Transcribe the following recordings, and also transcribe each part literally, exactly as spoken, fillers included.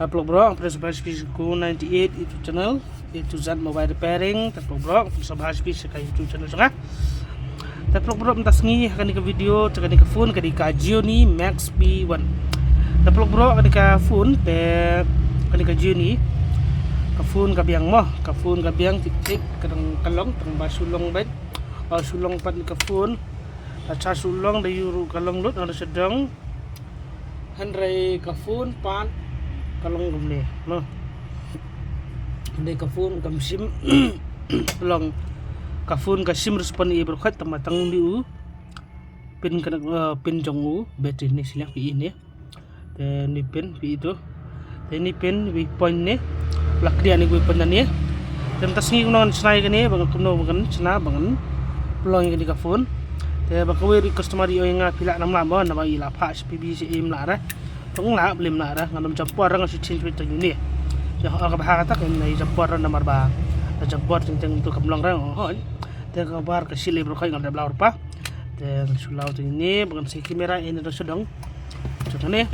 Te paralok baroh, ngam pdiang sngewbha ïa phi sha ka ninety-eight YouTube channel, A to Z Mobile Repairing. Te paralok baroh, ngam pdiang sngewbha ïa phi sha ka YouTube channel jong nga. Te paralok baroh, mynta sngi ha kane ka video, te kane ka phone ka dei ka Gionee Max B one. Te paralok baroh, kane ka phone te, kane ka Gionee, ka phone ka biang mo, ka phone ka biang tip tip, ka dang ka long, tang ba shu long beit, ba shu long pat kane ka phone. La charge ruh long, da ïuh ruh ka long lut, ngan da sdang. Hynrei ka phone pat ka long kumne, no. Hynrei ka phone kam shim long, ka phone ka shim respond ïa baroh khoit, tang ba tang une u pin ka, eh, pin jong u battery ne, shiliang phi i ne. Te une pin phi i to. Te une pin, une point ne. La clear ne, une point ne. Te mynta sngi kumno ngan shna ïa kane, ba ngan kumno ba ngan shna, ba ngan pynlong ïa kane ka phone. Te ba kawei ruh customer i ong ïa nga phi lah ne ym lah mo, namar i la phah sha P B sha im lah re. Tang lah, balei ym lah re, ngan ym jam por re, ngan shu change beit tang ïa une. Te hooid, ka bha kata, kan ym jam por re namar ba la jam por teng teng to kam long re, hooid. Te kaba ar ka shilai baroh khoit ngan da blau ruh pa. Te ngan shu blau tang ïa une, ba ngan sei camera ïa une da sdang. Jong kane.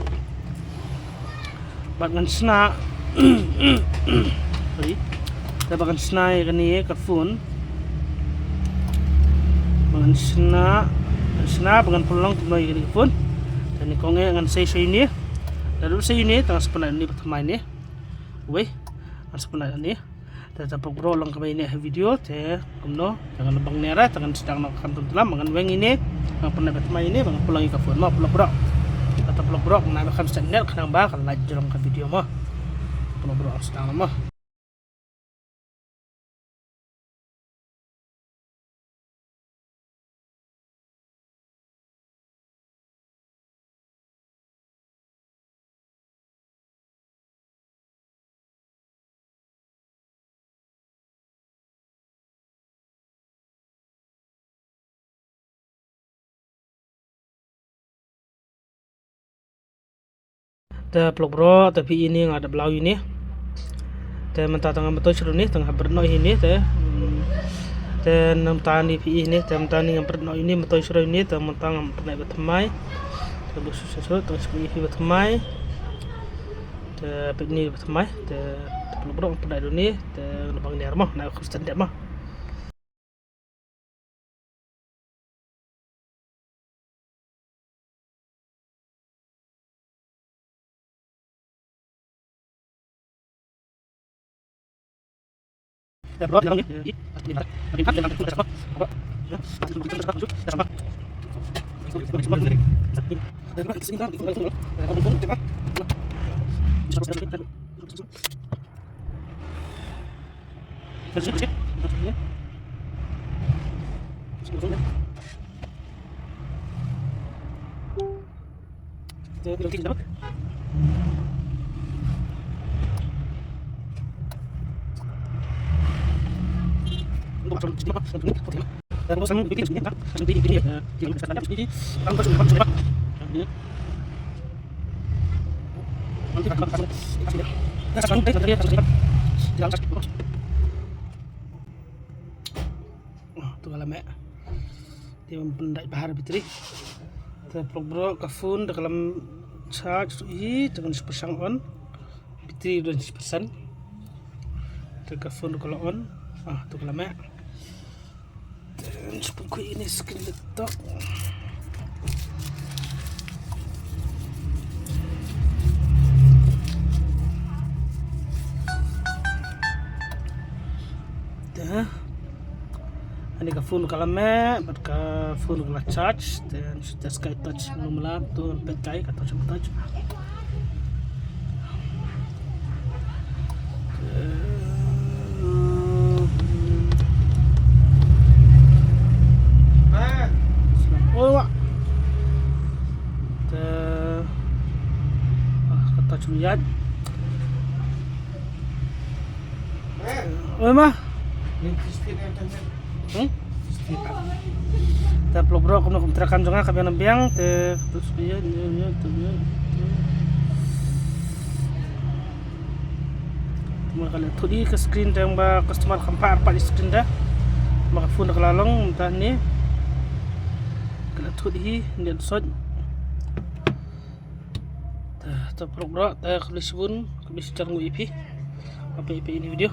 Bad ngan shna. Sorry. Te ba ngan shna ïa kane ka phone. Ba ngan shna, ngan shna ba ngan pynlong kumno ïa kane ka phone. Te une kong eh ngan sei sha une. Lada ruh sei une, te ngan sa pynlait une ba thymmai ne. Wei. Ngan sa pynlait une. Te, te paralok baroh, long kumne ïa kane ka video, te kumno, te ngan bang ne re, te ngan sdang noh kham tam tam, ngan weng ïa une, ngan pynlait ba thymmai ïa une, ba ngan pynlong ïa ka phone mo, paralok baroh. Te, te paralok baroh, ngan ai ba kham sdang net, khnang ba ka light jrong ka video mo. Paralok baroh, sdang noh mo. Te paralok baroh, te phi i ne nga da blau ïa une. Te mynta tang nga myntoi shuh ïa une, tang nga bret noh ïa une te. Hmm. Te mynta ne phi i ne, te mynta ne nga bret noh ïa une, myntoi shuh ïa une, te mynta nga pynlait ba thymmai. Te ba shu shu shu, te nga shu ïa phi ba thymmai. Te phi ne ba thymmai, te, te paralok baroh pynlait ïa une, te nga bang ne re mo, nga kham sdang net mo. To ka la meh. Te ban pyndait bha battery. Te paralok baroh, ka phone da ka lam charge hi, te kan shu pyrshang on. Battery don shi percent. Te ka phone da ka la on. Ah, to ka la meh. Te ngan shu pynkhih ïa une screen laptop. Te, ani ka phone ka la meh, bad ka phone ka la charge, te ngan shu test ka touch, mano mala, to peit kai ka touch, touch. Oi, wah. Te, ah, ka touch mih ïaid. Oi, ma. Hmm? Te paralok baroh, kumno kum treikam jong nga ka biang biang, te, te, te, te, te, te. Te ma ka la thut hi ka screen te, ba customer kam pat pat screen te. Ma ka phone ka la long mynta ne. Ka la thut hi, ne sot. Te, Te paralok baroh, te khublei shibun, khublei shihajar nguh ïa phi. Hapoh ïa phi ïa ine i video.